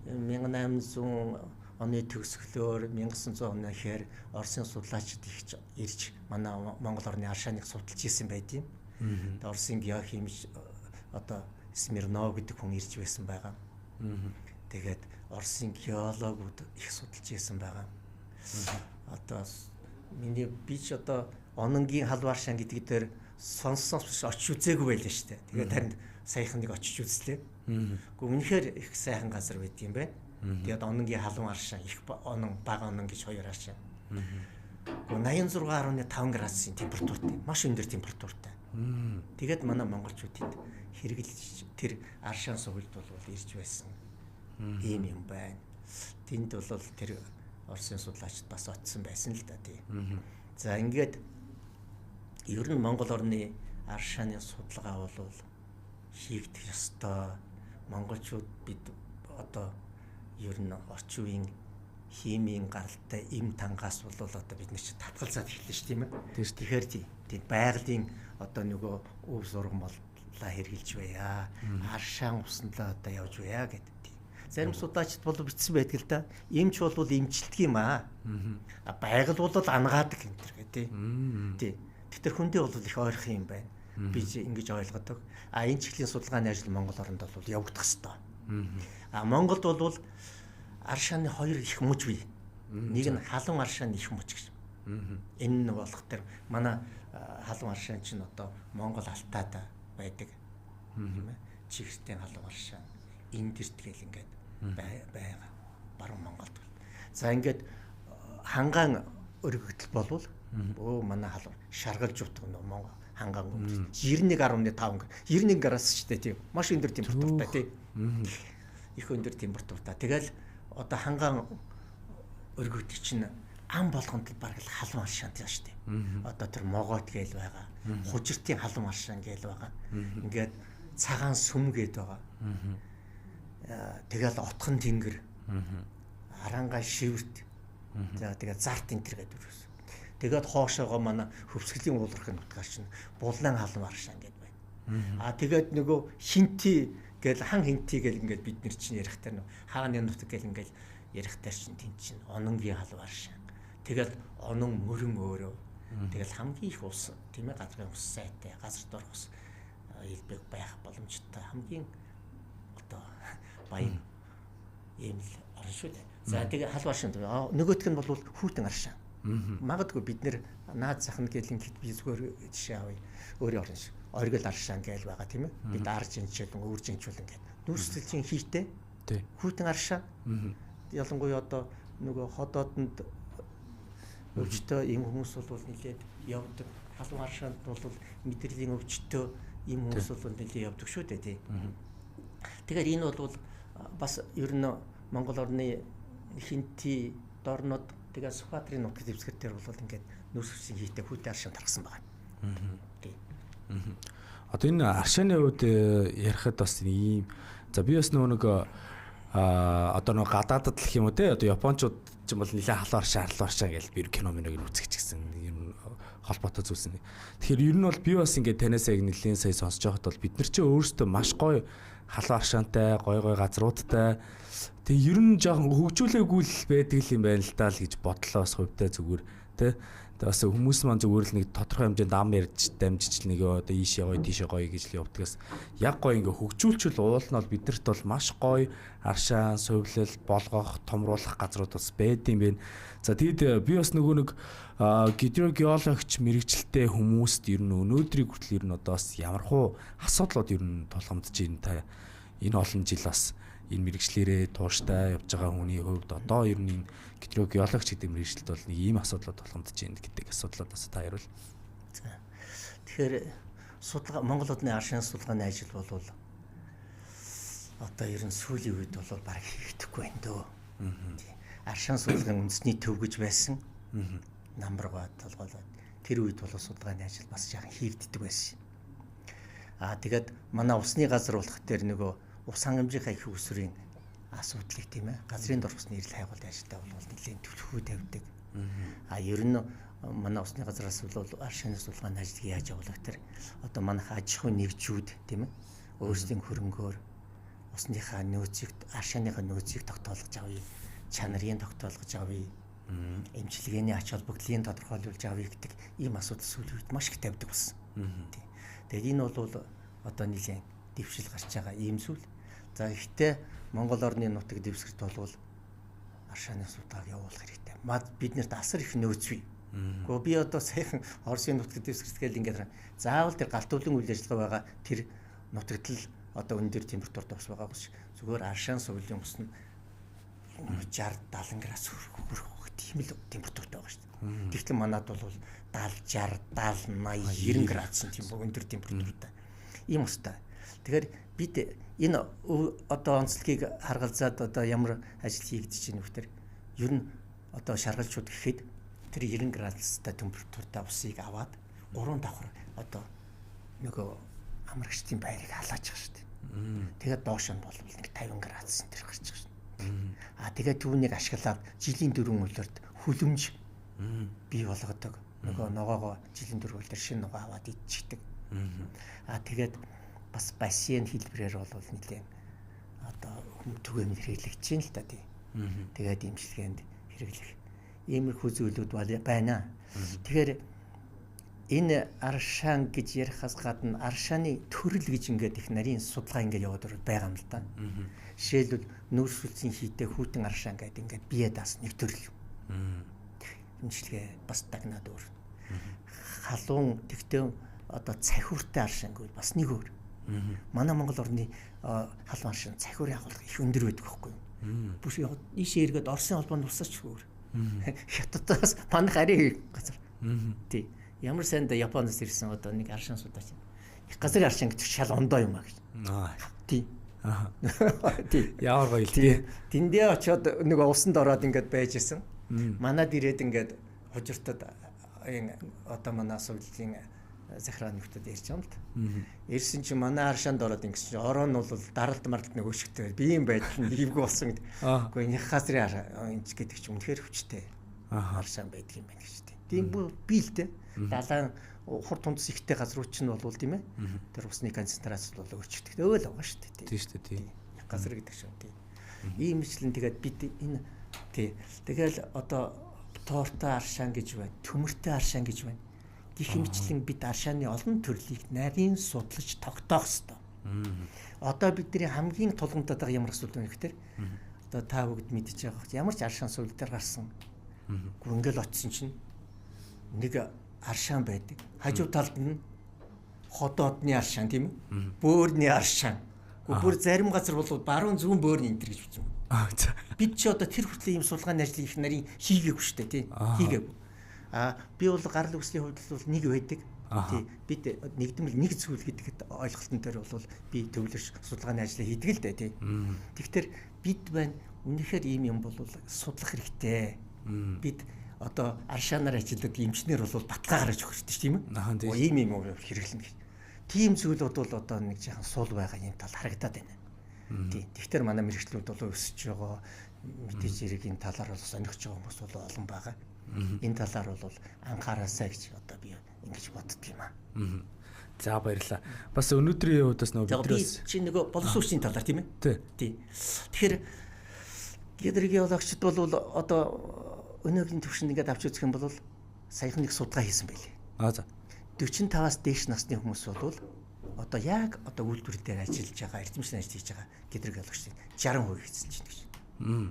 [SPEAKER 2] 1800 оны төгсгөлөөр 1900 оны ихээр Оросын судлаачид их ирж манай Монгол орны аршааныг судалж исэн байд юм. Тэгээд Оросын геохимич одоо Смирнов гэдэг хүн ирж байсан байгаа. Тэгээд Оросын геологууд их судалж исэн байгаа. Одоо миний би ч одоо Ононгийн халуун аршаан гэдэг дээр сонссоос биш очиж үзээгүй байлаа шүү дээ. Тэгээд харин саяхан нэг очиж үзлээ. Гэхдээ үнэхээр их сайхан газар байд юм байна. Тэгээд Ононгийн халуун аршаан, их онон, бага онон гэж хоёр аршаан. Гэхдээ 86.5 градусын температуртай, маш өндөр температуртай. Тэгээд манай монголчуудад хэрэглэж тэр аршаан сувилд бол ирж байсан ийм юм байна. Тэнд бол тэр Оросын судлаачид бас очсон байсан л да тий. За ингээд ер нь Монгол орны аршааны судалгаа бол хийгдэх ёстой. Монголчууд бид одоо ер нь орчин үеийн химийн гаралтай эм тангаас бол одоо бид нар чи татгалзаад эхэллээ шүү тийм ээ. Тэгэхээр тийм байгалийн одоо нөгөө өв сургамлаа хэрэгжилж байя. Аршаан усанлаа одоо явж байя гэдэг. Зарим судлаачид бол бичсэн байдаг л да. Эмч бол эмчилдэг юм аа. А байгаль бол ангаадаг энэ төр гэдэг. Тий. Тэгэхээр хүндээ бол их ойрхон юм байна. Би ингэж ойлгодог. А энэ чиглэлийн судалгааны ажил Монгол оронд бол явагдах ёстой. А Монголд бол аршааны хоёр их мөч бий. Нэг нь халуун аршааны их мөч гэж. Энэ нь болох тэр манай халуун аршаан чинь одоо Монгол алтаад байдаг. Тийм ээ. Чихэртэй халуун аршаан. Эндэрт гэл ингээд байгаа. Баруун Монголд. За ингээд хангаан өргөгдөл болвол өө манай халуун шаргалж утга нөө Монгол хангаан 91.5 91 градус ч тийм маш өндөр температуртай тийм. Их өндөр температуртай. Тэгэл одоо хангаан өргөгдөл чинь ам болгонд бараг л халуун аршаан тийм шүү дээ. Одоо тэр могойт гээл байгаа. Хужиртын халуун аршаан гээл байгаа. Ингээд цагаан сүм гээд байгаа. Тэгэл отхон тэнгэр, арангаа шивэрт, за тэгээд зарт энэ төр гэдэг үрсэн. Тэгээд хоошоогоо манай хөвсгөлийн уулархын нутгаар чинь булан халуун аршаан гэдэг байна. А тэгээд нөгөө хинти гэл хан хинти гэл ингээд бид нар чинь ярихтаа нөө хааны нутаг гэл ингээд ярихтаа чинь тэн чинь ононгийн халуун аршаан. Тэгэл онон мөрөн өөрөө. Тэгэл хамгийн их ус тийм ээ газрын ус сайтай, газар дорх ус элбэг байх боломжтой хамгийн одоо баян ийм л орн шүү дээ. За тэгээ халуун аршаан. Нөгөөх нь бол хүйтэн аршаан. Магадгүй бид нэр наад зах нь гэл ингээд би зүгээр жишээ авъя. Өөрийн орн шиг. Оргил аршаан гээл байгаа тийм ээ. Бид ар жинчүүлэн, өвөр жинчүүлэн гэдэг. Нүрсэлжин хийтэй. Хүйтэн аршаан. Ялангуяа одоо нөгөө ходоодонд өвчтөө ийм хүмүүс бол нэлээд явдаг. Халуун аршаанд бол мэдрэлийн өвчтөө ийм хүмүүс бол нэлээд явдаг шүү дээ тий. Тэгэхээр энэ бол бас ер нь Монгол орны хинти дорнод тэгээ Сүхбаатарын нутаг дэвсгэр дээр бол ингээд нүрс хүсийн хийтэй хүйтэн аршаан тархсан байгаа. Тий.
[SPEAKER 1] Одоо энэ аршааны хувьд ярихад бас ийм за би бас нөгөө нэг одоо нэг гадаадд л юм уу те одоо японочууд ч юм бол нэлээ халуун аршаан гэж би кино миног үзэх ч гэсэн юм холбоотой зүйлс. Тэгэхээр ер нь бол би бас ингээд танаас яг нэлээд сая сонсож байхад бол бид нар чи өөрсдөө маш гоё халуун аршаантай, гоё гоё газруудтай тэг ер нь жоохон хөгжүүлээгүй л байдаг юм байна л даа л гэж бодлоо бас хувьдаа зүгээр те. Тэгээ бас хүмүүс маань зүгээр л нэг тодорхой хэмжээнд ам ярьж дамжиж нэг одоо ийшээ гоё тийшээ гоё гэж л явдгаас яг гоё ингээ хөгжүүлчүүл уул нь бол биднэрт бол маш гоё аршаан, сувилал, болгох, томруулах газрууд бас байд юм байна. За тэгэд би бас нөгөө нэг гидрогеологч мэрэгчлээ хүмүүст ер нь өнөөдрийг хүртэл ер нь одоо бас ямархуу асуудлууд ер нь тулгамдж байна та энэ олон жил бас энэ мэрэгчлэрээ тууштай явж байгаа хүний хувьд одоо ер нь энэ гидрогеологч гэдэг мэрэгчлэлд бол нэг ийм асуудлууд тулгамдж байна гэдэг асуудлууд бас та ярил.
[SPEAKER 2] За. Тэгэхээр судалгаа Монгол одны аршин судалгааны ажил бол одоо ер нь сүүлийн үед бол бараг хийгдэхгүй байна дөө. Аршин судалгааны үндэсний төв гэж байсан. Намбаргаа толгойлоод тэр үед бол судалгааны ажил бас жаахан хийгддэг байсан. Аа тэгээд манай усны газар болох дээр нөгөө ус хангамжийнхаа их усрын асуудлыг тийм газрын дор усны эрэл хайгуулын ажилдаа бол нэлээд түлхүү тавьдаг. А ер нь манай усны газраас бол аршины судалгааны ажлыг яаж явуулах тэр одоо манайх аж ахуйн нэгжүүд тийм өөрсдийн хөрөнгөөр усныхаа нөөцийг аршааныхаа нөөцийг тогтоолгож авъя, чанарыг тогтоолгож авъя, эмчилгээний ач холбогдлыг тодорхойлуулж авъя гэдэг ийм асуудал сүүлийн үед маш их тавьдаг болсон. Тэгээд энэ бол одоо нэлээд дэвшил гарч байгаа ийм зүйл. За гэхдээ Монгол орны нутаг дэвсгэрт бол аршааны судалгааг явуулах хэрэгтэй. Бид нарт асар их нөөц бий. Гэхдээ би одоо саяхан Оросын нутаг дэвсгэрт гээл ингээд заавал тэр галт өвлөн үйл ажиллагаа байгаа тэр нутагт л одоо өндөр температурт ус байгаа биш. Зүгээр аршаан сувилын ус нь 60 70 градус хүрэх тийм л температуртай байгаа шүү дээ. Тэгтэл манад бол 70 60 70 80 90 градусын тийм өндөр температуртай ийм устай. Тэгэхээр бид энэ одоо онцлогийг харгалзаад одоо ямар ажил хийгдэж байна вэ гэхээр ер нь одоо шаргалчууд гэхэд тэр 90 градустай температуртай усыг аваад 3 давхар одоо нөгөө амрагчдын байрыг халааж байгаа шүү дээ. Тэгээд доош нь бол нэг 50 градус энэ төр гарч байгаа шүү дээ. Аа тэгээд түүнийг ашиглаад жилийн 4 өглөрт хүлэмж бий болгодог. Нөгөө ногоогоо жилийн 4 өглөр шинэ ногоо аваад идчихдэг. Аа тэгээд бас бассейн хэлбэрээр бол нэлээд одоо түгээмэл хэрэглэгдэж байна л та тий. Тэгээд имчилгээнд хэрэглэх иймэрхүү зүйлүүд байна. Тэгэхээр энэ аршаан гэж ярихаас гадна аршааны төрөл гэж ингээд их нарийн судалгаа ингээд яваад байгаа юм л да. Жишээлбэл нүүрс сүлцийн хийдэ хүйтэн аршаан гэдэг ингээд бие даасан нэг төрөл. Имчилгээ бас дагнаад өөр. Халуун тэгтээ одоо цахиуртай аршаан гэвэл бас нэг өөр. Манай Монгол орны халуун аршин цахиурын агуулга их өндөр байдаг байхгүй юу? Бүш ийшээ эргээд Оросын холбоонд улсаач өөр. Хятадаас манайх арай газар. Тий. Ямар сайнд Японоос ирсэн одоо нэг аршин судаач. Их газрын аршин гэдэг шал ондоо юм а гэж. Тий. Тий.
[SPEAKER 1] Ямар гоё л тий.
[SPEAKER 2] Тэндээ очиод нэг усанд ороод ингээд байж исэн. Манад ирээд ингээд хужиртад энэ одоо манай сувилын захираа нөхдөд ярьж байгаа юм л та. Ирсэн чинь манай аршаанд ороод ингэсэн чинь ороо нь бол даралт маралт нэг өшгтэй. Би юм байдал нь ивгүй болсон гэдэг. Үгүй энэ хасрын энэ гэдэг чинь үнэхээр хүчтэй. Аршаан байдаг юм байна гэж тийм. Тийм би л дээ. Далайн хур тундас ихтэй газрууд чинь бол тийм ээ. Тэр усны концентрац бол өөрчлөгдөх. Өөл байгаа шүү дээ.
[SPEAKER 1] Тийм шүү дээ. Тийм.
[SPEAKER 2] Газар гэдэг чинь тийм. Ийм мэтлэн тэгээд бид энэ тий. Тэгэл одоо тууртай аршаан гэж байна. Төмөртэй аршаан гэж байна. Гэх мэтчлэн бид аршааны олон төрлийг нарийн судлаж тогтоох ёстой. Одоо бидний хамгийн тулгамдаад байгаа ямар асуудал вэ гэхээр одоо та бүгд мэдж байгаа бох ямар ч аршаан сувил дээр гарсан. Гүр ингээл очисон чинь нэг аршаан байдаг. Хажуу талд нь ходоодны аршаан тийм үү? Бөөрний аршаан. Бүр зарим газар бол баруун зүүн бөөрний энэ төр гэж бичсэн. Бид чи одоо тэр хүртэл ийм судалгааны ажлыг их нарийн хийгээгүй шүү дээ тийм. Хийгээгүй. А би бол гарал үүслийн хувьд бол нэг байдаг. Тий. Бид нэгдмэл нэг зүйл гэдэг ойлголтон дээр бол би төвлөрч судалгааны ажлыг хийдэг л дээ тий. Тэгэхээр бид байна үнэхээр ийм юм бол судлах хэрэгтэй. Бид одоо аршаанаар ажилладаг эмчнэр бол баталгаа гаргаж өгөх хэрэгтэй тийм ээ. Ийм юм хэрэглэнэ гэж. Тийм зүйлүүд бол одоо нэг жаахан сул байгаа юм тал харагдаад байна. Тий. Тэгэхээр манай мэргэжлүүд бол өсөж байгаа. Мэдээж хэрэг энэ талаар бол сонирхож байгаа хүмүүс бол олон байгаа. Энэ талаар бол анхаараасай гэж одоо би ингэж боддөг юм аа.
[SPEAKER 1] За баярлалаа. Бас өнөөдрийн хувьд бас нөгөө
[SPEAKER 2] биднээс чи нөгөө боловсон хүчний талаар тийм
[SPEAKER 1] ээ?
[SPEAKER 2] Тий. Тэгэхээр гидрогеологчид бол одоо өнөөгийн төвшөнд ингээд авч үзэх юм бол саяхан нэг судалгаа хийсэн байлээ.
[SPEAKER 1] Аа за.
[SPEAKER 2] 45-аас дээш насны хүмүүс бол одоо яг одоо үйлдвэр дээр ажиллаж байгаа, эрдэмтдийн ажил хийж байгаа гидрогеологчдын 60% хийсэн чинь гэж.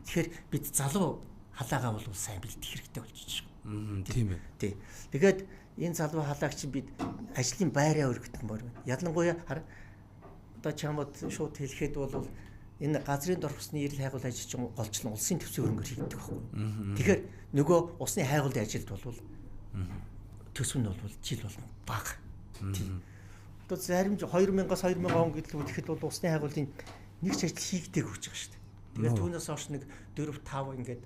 [SPEAKER 2] Тэгэхээр бид залуу халаагаа бол сайн бэлдэх хэрэгтэй болж
[SPEAKER 1] байна. Тийм ээ.
[SPEAKER 2] Тий. Тэгээд энэ залуу халааг чинь бид ажлын байраа өргөдөх юм байна. Ялангуяа одоо чамд шууд хэлэхэд бол энэ газрын дор усны эрэл хайгуул ажил чинь голчлон улсын төвсөн хөрөнгөөр хийгддэг байхгүй. Тэгэхээр нөгөө усны хайгуулын ажилд бол төсөв нь бол жил болгон бага. Тийм. Одоо зарим 2000-аас 2000 он гэдэг үтгэхэд бол усны хайгуулын нэг ч ажил хийгдээгүй гэж байгаа шүү дээ. Тэгээд түүнээс хойш нэг 4 5 ингээд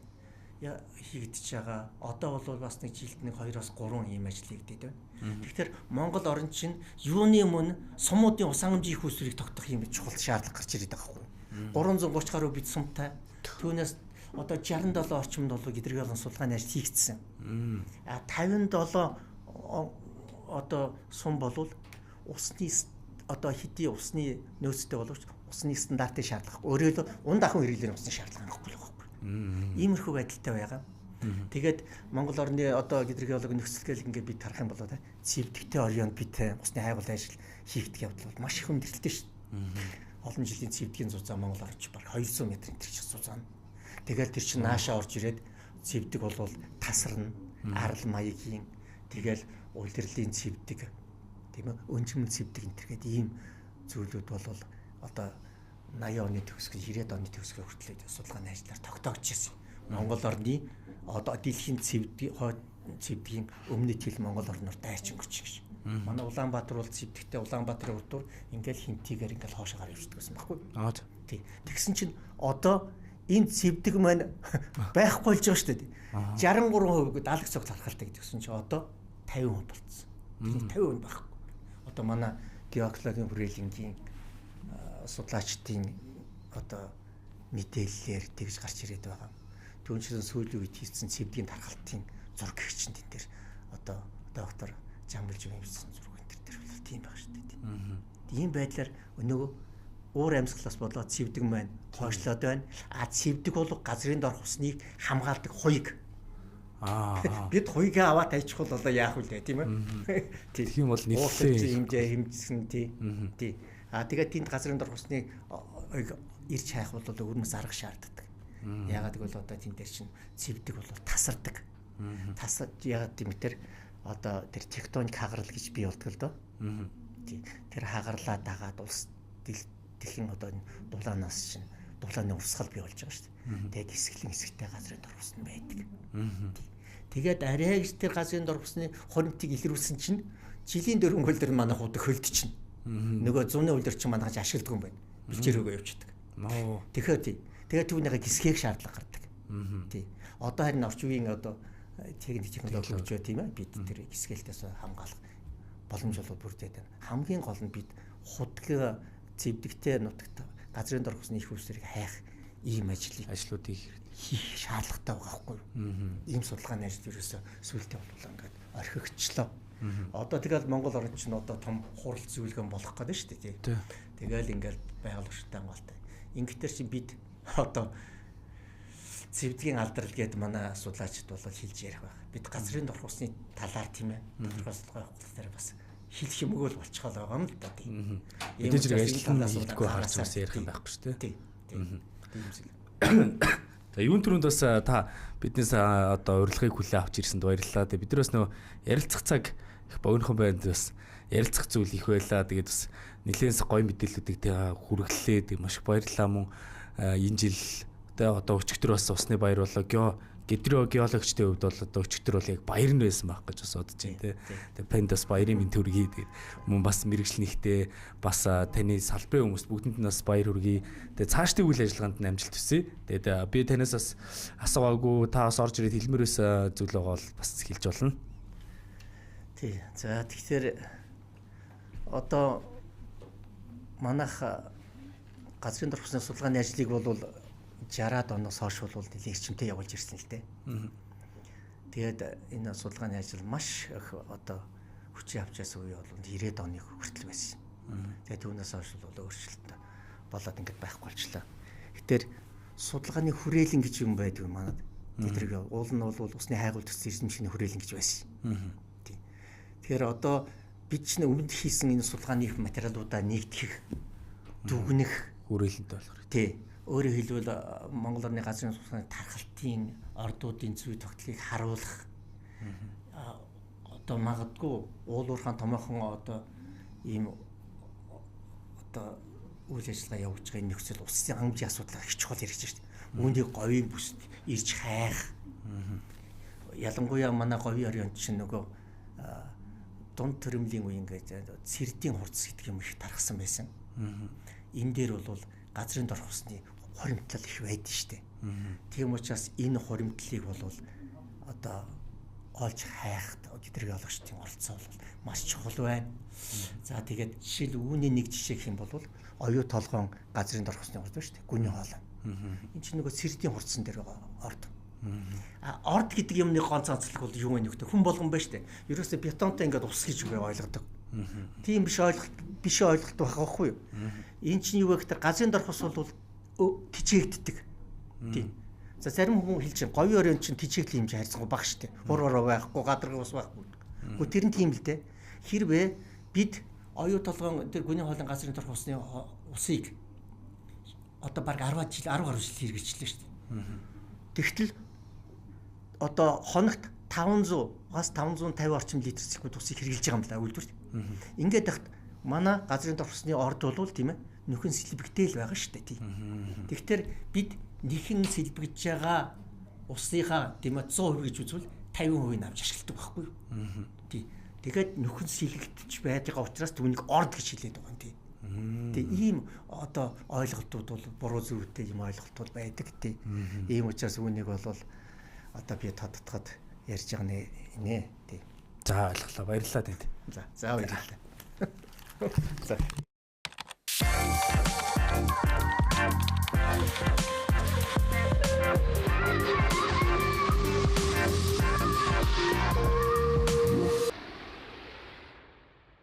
[SPEAKER 2] хийгдэж байгаа. Одоо бол бас нэг жилд нэг 2-оос 3 ийм ажил хийгдээд байна. Тэгэхээр Монгол орн чинь юуны өмнө сумуудын ус хангамжийн их усрыг тогтоох юм чухал шаардлага гарч ирээд байгаа байхгүй. 330 гаруй бид сумтай. Түүнээс одоо 67 орчимд бол гидрогеологийн судалгааны ажил хийгдсэн. А 57 одоо сум болвол усны одоо хэдий усны нөөцтэй боловч усны стандартын шаардлага. Өөрөөр хэлбэл унд ахуйн хэрэглээний усны шаардлага хангахгүй л байхгүй. Иймэрхүү байдалтай байгаа. Тэгээд Монгол орны одоо гидрогеологийн нөхцөл гэл ингээд бид харах юм бол цэвдэгтэй орёнд бид усны хайгуулын ажил хийгдэх явдал бол маш их хүндрэлтэй шүү дээ. Олон жилийн цэвдгийн зузаан Монгол орч баг 200 м энэ төр зузаан. Тэгэл тэр чинь наашаа орж ирээд цэвдэг бол тасарна, арал маягийн тэгэл улирлын цэвдэг тийм ээ, өнжмөн цэвдэг энэ төр гээд ийм зүйлүүд бол одоо 80 оны төгсгөл 90-ад оны төгсгөл хүртэл судалгааны ажлаар тогтоогдож ирсэн. Монгол орны одоо дэлхийн цэвдгийн хойд цэвдгийн өмнөд хил Монгол орноор дайрч өнгөрч гэж. Манай Улаанбаатар бол цэвдэгтэй Улаанбаатарын урдуур ингээл хинтигээр ингээл хоошоо гар явждаг гэсэн баггүй.
[SPEAKER 1] Аа.
[SPEAKER 2] Тий. Тэгсэн чинь одоо энэ цэвдэг маань байхгүй болж байгаа шүү дээ. 63% даалгавар цогц харахалтай гэдгсэн чинь одоо 50% болцсон. Тэрний 50% байхгүй. Одоо манай геологийн хүрээлэнгийн судлаачдын одоо мэдээллээр тэгж гарч ирээд байгаа. Түүнчлэн сүүлийн үед хийсэн цэвдгийн тархалтын зураг гэх чинь тэн дээр одоо доктор Жамбалж юмсан зураг энэ төр бол тийм байх шүү дээ. Тийм байдлаар нөгөө уур амьсгалаас болоод цэвдэг маань хойшлоод байна. А цэвдэг бол газрын дорх усныг хамгаалдаг хуйг.
[SPEAKER 1] Аа.
[SPEAKER 2] Бид хуйгаа аваад тавьчих бол одоо яах вэ тийм ээ?
[SPEAKER 1] Тийм бол нэлээд
[SPEAKER 2] хэмжээ хэмжсэн тий. Тий. А тэгээд тэнд газрын дорх усны ирж хайх бол өрмөс арга шаарддаг. Яагаад гэвэл одоо тэн дээр чинь цэвдэг бол тасардаг. Тасаж яагаад гэм тэр одоо тэр тектоник хагарал гэж бий болдог л доо. Тий. Тэр хагарлаа дагаад улс дэлхийн одоо энэ дулаанаас чинь дулааны урсгал бий болж байгаа шүү дээ. Тэгээд хэсэглэн хэсэгтэй газрын дор ус нь байдаг. Тэгээд арай гэж тэр газрын дор усны хоримтыг илрүүлсэн чинь жилийн дөрвөн хөл дээр манай худаг хөлдчихнө. Нөгөө зуны хөл дээр чинь манайхаж ашигладаг юм байна. Бэлчээр өгөө явчихдаг. Тэгэхээр тий. Тэгээд түүнийхээ гисгээх шаардлага гардаг. Тий. Одоо харин орчин үеийн одоо техник технологи хөгжөө тийм ээ. Бид тэр гисгэлтээс хамгаалах боломж бол бүрдээд байна. Хамгийн гол нь бид худаг цэвдэгтэй нутагт газрын дор усны их усрыг хайх ийм ажлыг
[SPEAKER 1] ажлуудыг
[SPEAKER 2] хийх шаардлагатай байгаа байхгүй юу? Ийм судалгааны ажил ерөөсөө сүултээ болвол ингээд орхигдчлоо. Одоо тэгэл Монгол орн чинь одоо том хурал зөвлөгөн болох гэдэг шүү дээ тий. Тэгэл ингээд байгаль орчтой хамгаалтай. Ингэтэр чинь бид одоо цэвдгийн алдрал гээд манай судлаачид бол хэлж ярих байх. Бид газрын дорх усны талаар тийм ээ. Тодорхой судалгаа явуулах дээр бас хэлэх юмгүй л болчихоо байгаа юм л да
[SPEAKER 1] тийм. Мэдээж хэрэг ажил нь хийдэггүй харж бас ярих юм байхгүй шүү дээ.
[SPEAKER 2] Тийм. Тийм зүйл.
[SPEAKER 1] За юун түрүүнд бас та биднээс одоо урилгыг хүлээн авч ирсэнд баярлалаа. Тэгээ бид нар бас нөө ярилцах цаг их богинохон байнд бас ярилцах зүйл их байлаа. Тэгээд бас нэлээд гоё мэдээллүүдийг тэ хүргэлээ. Тэг маш их баярлалаа мөн энэ жил одоо өчигдөр бас усны баяр болоо. Гидрогеологчдын хувьд бол одоо өчигдөр бол яг баяр нь байсан байх гэж бас бодож байна тий. Тэгээ панд бас баярын мэнд хүргэе. Тэгээд мөн бас мэрэгжил нэгтээ бас таны салбарын хүмүүст бүгдэнд нь бас баяр хүргэе. Тэгээ цаашдын үйл ажиллагаанд нь амжилт хүсье. Тэгээд би танаас бас асуугаагүй та бас орж ирээд хэлмээр байсан зүйл байгаа бол бас хэлж болно.
[SPEAKER 2] Тий. За тэгэхээр одоо манайх Газрын дор усны судалгааны ажлыг бол 60-аад оноос хойш бол нэлээд эрчимтэй явуулж ирсэн л дээ. Тэгээд энэ судалгааны ажил маш их одоо хүчин авч байсан үе бол 90-ад оны хүртэл байсан. Тэгээд түүнээс хойш бол өөрчлөлт болоод ингээд байхгүй болчлаа. Тэгэхээр судалгааны хүрээлэн гэж юм байдаг юм манад. Тэдрэг уул нь бол усны хайгуул төссөн эрдэмтний хүрээлэн гэж байсан. Тийм. Тэгэхээр одоо бид чинь өмнө хийсэн энэ судалгааны материалуудаа нэгтгэх, дүгнэх
[SPEAKER 1] хүрээлэнтэй болох
[SPEAKER 2] хэрэгтэй. Тий. Өөрөөр хэлбэл Монгол орны газрын судалгааны тархалтын ордуудын зүй тогтлыг харуулах. Одоо магадгүй уул уурхаан томоохон одоо ийм одоо үйл ажиллагаа явуулж байгаа энэ нөхцөл усын хангамжийн асуудал их чухал хэрэгж шүү дээ. Үүнийг говийн бүсд ирж хайх. Ялангуяа манай говийн оройн чинь нөгөө дунд төрөмлийн үе ингээд цэрдийн хурц гэдэг юм их тархсан байсан. Энэ дээр бол газрын дорх усны хуримтлал их байдаг шүү дээ. Тийм учраас энэ хуримтлалыг бол одоо олж хайхад гидрологчдын оролцоо бол маш чухал байна. За тэгээд жишээл үүний нэг жишээ гэх юм бол оюу толгоон газрын дорх усны хурц байна шүү дээ. Гүний хоолой. Энэ чинь нөгөө цэрдийн хурцсан дээр байгаа орд. А орд гэдэг юмны гонц онцлог бол юу вэ нөхдөг хүн болгон байна шүү дээ. Ерөөсөө бетонтой ингээд ус гэж үгүй ойлгодог. Тийм биш ойлголт биш ойлголт байх байхгүй юу? Энэ чинь юу вэ гэхээр газрын дорх ус бол тижээгддэг. Тийм. За зарим хүн хэлж байна. Говийн оройн чинь тижээгдлийн хэмжээ харьцангуй бага шүү дээ. Хур ороо байхгүй, гадаргын ус байхгүй. Гэхдээ тэр нь тийм л дээ. Хэрвээ бид оюу толгоон тэр гүний хоолын газрын дорх усны усыг одоо баг 10 жил 10 гаруй жил хэрэгжлээ шүү дээ. Тэгтэл одоо хоногт 500-аас 550 орчим литр секунд усыг хэрэглэж байгаа юм байна үйлдвэрт. Ингээд тахт манай газрын дорх усны орд бол тийм нөхөн сэлбэгдээл байгаа шүү дээ. Тэгэхээр бид нэхэн сэлбэгдэж байгаа усныхаа тийм 100% гэж үзвэл 50% нь авч ашигладаг байхгүй юу? Тийм. Тэгээд нөхөн сэлэгдэж байгаа учраас түүнийг орд гэж хэлээд байгаа юм тийм. Тэгээ ийм одоо ойлголтууд бол буруу зөвтэй юм ойлголтууд байдаг тий. Ийм учраас үүнийг бол одоо би тодтогод ярьж байгаа нэ тий.
[SPEAKER 1] За ойлголоо. Баярлалаа танд.
[SPEAKER 2] За за баярлалаа. За.